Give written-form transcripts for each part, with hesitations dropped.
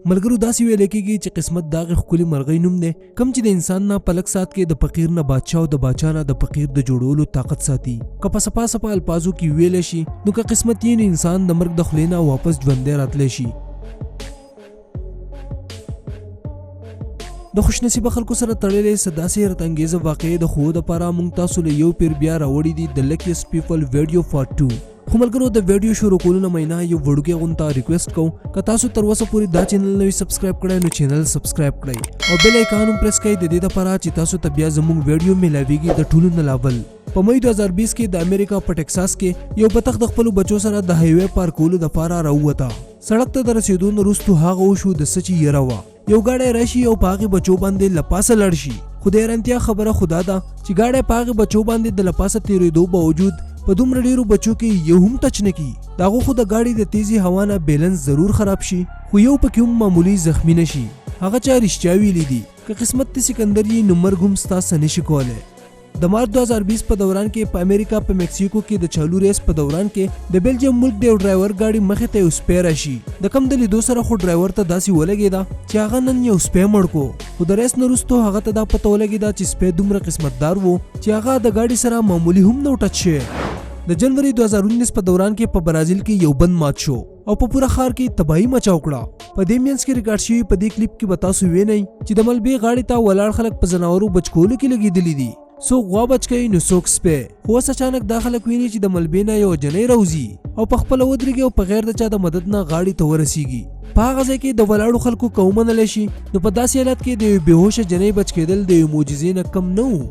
ملګرو، داسې ویل کېږي چې قسمت د هغې ښکلې مرغۍ نوم دی کوم چې د انسان نه په لږ ساعت کې د فقیر نه بادشاه او د باچا نه د فقیر د جوړولو طاقت ساتي. که په سپا سپا الفاظو کې ویلی شي، نو که قسمت یې، نو انسان د مرګ د خولې نه واپس ژوندی راتلی شي. د خوش نصیبه خلکو سره تړلې څه داسې حیرت انګیزه واقعې د ښوو دپاره موږ تاسو له یو پیر بیا راوړي دي د Luckiest People Video Part 2. خو ملګرو، د ویډیو شروع کولو نه مینه یو وړوکی غونته ریکویسټ کوم، که تاسو تر اوسه پورې دا چینل نه وي سبسکرایب کړی، نو چینل سبسکرایب کړئ او بیل ایکان هم پریس کړئ، د دې لپاره چې تاسو ته بیا زموږ ویډیو میلاویږي د ټولو نه لاول. په مئی 2020 کې د امریکا په ټکساس کې یو بطخ د خپلو بچو سره د هایوی پارک کولو دپاره راووته. سړک ته د رسېدو نه وروسته هغه وشو د څه چې یره وه، یو ګاډی راشي او په هغې بچو باندې له پاسه لاړ شي. خو د حیرانتیا خبره خو دا ده چې ګاډی په هغې بچو باندې د له پاسه تېرېدو باوجود په دومره ډیرو بچو کې یو هم ټچ نه کی. د هغو خو د ګاډي د تیزې هوا نه بیلنس ضرور خراب شي، خو یو پکې هم معمولي زخمی نه شي. هغه چا رښتیا ویلي دي، که قسمت ته سکندر یي، نو مرګ هم ستا څه نشي کولی. د مارچ 2020 په دوران کې په امریکا په مکسیکو کې د چالو ریس په دوران کې د بلجیم ملک د یو ډرایور ګاډي مخې ته یو سپی راشي، د کم د لیدو سره خو ډرایور ته داسې ولګېده چې هغه نن یو سپی مړ کو، خو د ریس نه وروسته هغه ته دا پته ولګېده چې سپی دومره قسمتدار وو چې هغه د ګاډي سره معمولي هم نه ټچ شوی. د جنوري 2019 په دوران کې په برازیل کې یو بند مات شو او په پوره ښار کې تباهي مچاو کړه. په دې مینځ کې ریکارډ شوی په دې کلیپ کې به تاسو وینئ چې د ملبې غاړې ته ولاړ خلک په ځناورو بچ کولو کې لګېدلي دي. څوک غوا بچ کوي نو څوک سپی، خو اوس اچانک دا خلک ویني چې د ملبې نه یوه جنۍ راوځي او په خپله ودرېږي او په غیر د چا د مدد نه غاړې ته ورسیږي. په هغه ځای کې د ولاړو خلکو که ومنلی شي، نو په داسې حالت کې د یوې بېهوشه جنۍ بچ کېدل د یوې معجزې نه کم نه وو.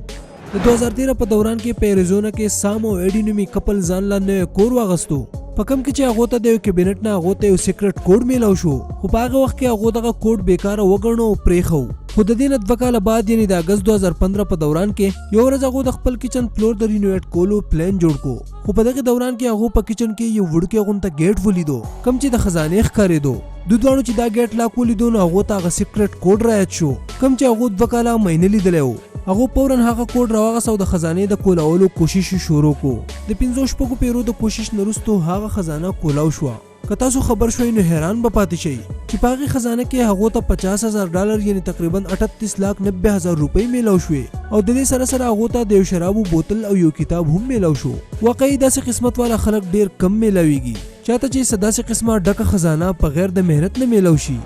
د 2013 په دوران کې په اریزونا کې سام او ایډي نومي کپل ځان لا نوی کور واغستو، په کوم کې چې هغو ته د یو کیبینټ نه هغو ته یو سیکرټ کوډ میلاو شو، خو په هغه وخت کې هغو دغه کوډ بیکاره وګڼو او پرېښو. خو د دې نه 2 کاله بعد، یعنی د اګست 2015 په دوران کې، یو ورځ هغو د خپل کچن فلور د رینویټ کولو پلان جوړ کو، خو په دغه دوران کې هغو په کچن کې یو وړوکی غونته ګیټ ولیدو کوم چې د خزانې ښکارېدو. دوی دواړو چې دا ګیټ لاک ولیدو، نو هغو ته هغه سیکرټ کوډ رایاد شو کوم چې هغو 2 کاله مینه لیدلی و. هغو فوراً هغه کوډ راواغست او د خزانې د کولاولو کوشش یې شروع کو. د پنځو شپږو پیرو د کوشش نه وروسته هغه خزانه کولاو شوه. که تاسو خبر شوئ، نو حیران به پاتې شئ چې په هغې خزانه کې هغو ته 50,000 ډالر، یعنی تقریبا 38,90,000 روپۍ میلاو شوې او د دې سره سره هغو ته د یو شرابو بوتل او یو کتاب هم میلاو شو. واقعي داسې قسمت والا خلک ډیر کم میلاویږي چاته چې څه داسې قسمه ډکه خزانه په غیر د محنت نه میلاو شي.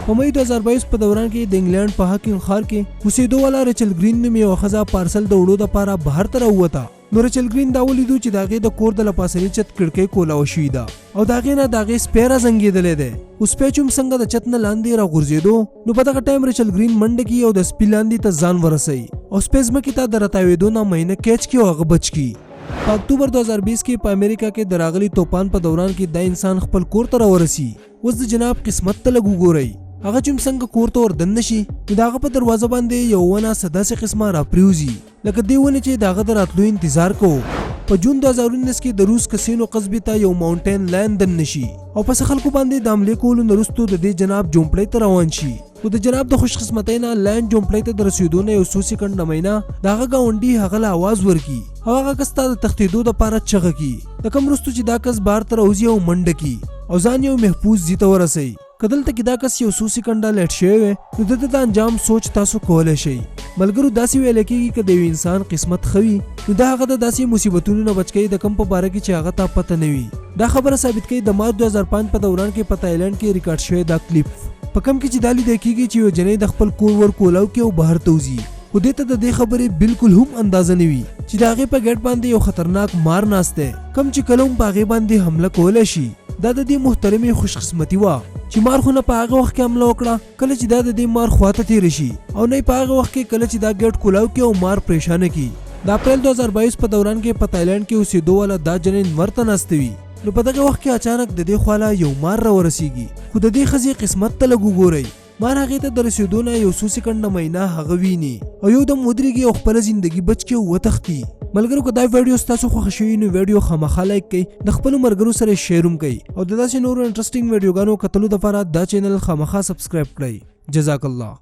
په مئی 2022 په دوران کې د انګلند په هاکینګ ښار کې اوسېدو والا ریچل ګرین نومې یوه ښځه پارسل د وړو دپاره بهر ته راووته، نو ریچل ګرین دا ولیدو چې د هغې د کور د لپاسني چت کړکۍ کولاوه شوې ده او د هغې نه د هغې سپی را زنګېدلی دی. او سپی چې هم څنګه د چت نه لاندې راغورځېدو، نو په دغه ټایم ریچل ګرین منډه کړي او د سپي لاندې ته ځان ورسوي او سپی ځمکې ته د راتاوېدو نه ماینه کیچ کړي او هغه بچ کړي. په اکتوبر 2020 کې په امریکا کې د راغلي توپان په دوران کې دا انسان خپل کور ته راورسي. اوس د جناب قسمت ته لږ وګورئ. هغه چې څنګه کور ته وردننه شي، نو د هغه په دروازه باندې یو ونه څه داسې قسمه راپریوځي لکه دې ونې چې د هغه د راتلو انتظار کوو. په جون 2019 کې د روس کسینو قصبې ته یو ماونټین لاین دننه شي او په څه خلکو باندې د حملې کولو نه وروسته د دې جناب جومپړۍ ته روان شي، خو د جناب د خوشقسمتۍ نه لاین جومپړۍ ته د رسېدو نه یو څو سیکنډ مینه د هغه ګاونډي هغه له اواز ورکي او هغه کس ته د تښتېدو دپاره چغه کړي، د کوم وروسته چې دا کس بهر ته راوځي او منډه کړي او ځان یو محفوظ ځای ته ورسوي. که دلته کې دا کس یو څو سیکنډه لیټ شوی وی، نو د ده د انجام سوچ تاسو کولی شئ. ملګرو، داسې ویل کېږي که د یو انسان قسمت ښه وي، نو دا هغه د داسې مصیبتونو نه بچ کوي د کوم په باره کې چې هغه ته پته نه وي. دا خبره ثابت کوي د مارچ 2005 په دوران کې په تایلند کې ریکارډ شوی دا کلیپ، په کوم کې چې دا لیدل کېږي چې یوه جنۍ د خپل کور ور کولاو کې او بهر ته وځي، خو دې ته د دې خبرې بالکل هم اندازه نه وي چې د هغې په ګیټ باندې یو خطرناک مار ناست دی کوم چې کله هم په هغې باندې حمله کولی شي. دا د دې محترمې خوشقسمتي وه چې مار خو نه په هغه وخت کې حمله وکړه کله چې دا د دې مار خواته تېره شي او نه په هغه وخت کې کله چې دا ګیټ کولاو کې او مار پریشانه کړي. د اپریل 2022 په دوران کې په تایلند کې اوسېدو والا دا جنۍ نور ته ناسته وي، نو په دغه وخت کې اچانک د دې خواله یو مار راورسیږي. خو د دې ښځې قسمت ته لږ وګورئ. مار هغې ته د رسېدو نه یو څو سیکنډه مینه هغه ویني او یو دم ودرېږي او خپله زندګي بچ کړي او وتښتي. ملګرو، که دا ویډیو ستاسو خوښه شوي، نو ویډیو خامخا لایک کړئ، د خپلو ملګرو سره شیر هم کړئ او د داسې نورو انټرسټینګ ویډیوګانو کتلو دپاره دا چینل خامخا سبسکرایب کړئ. جزاک الله.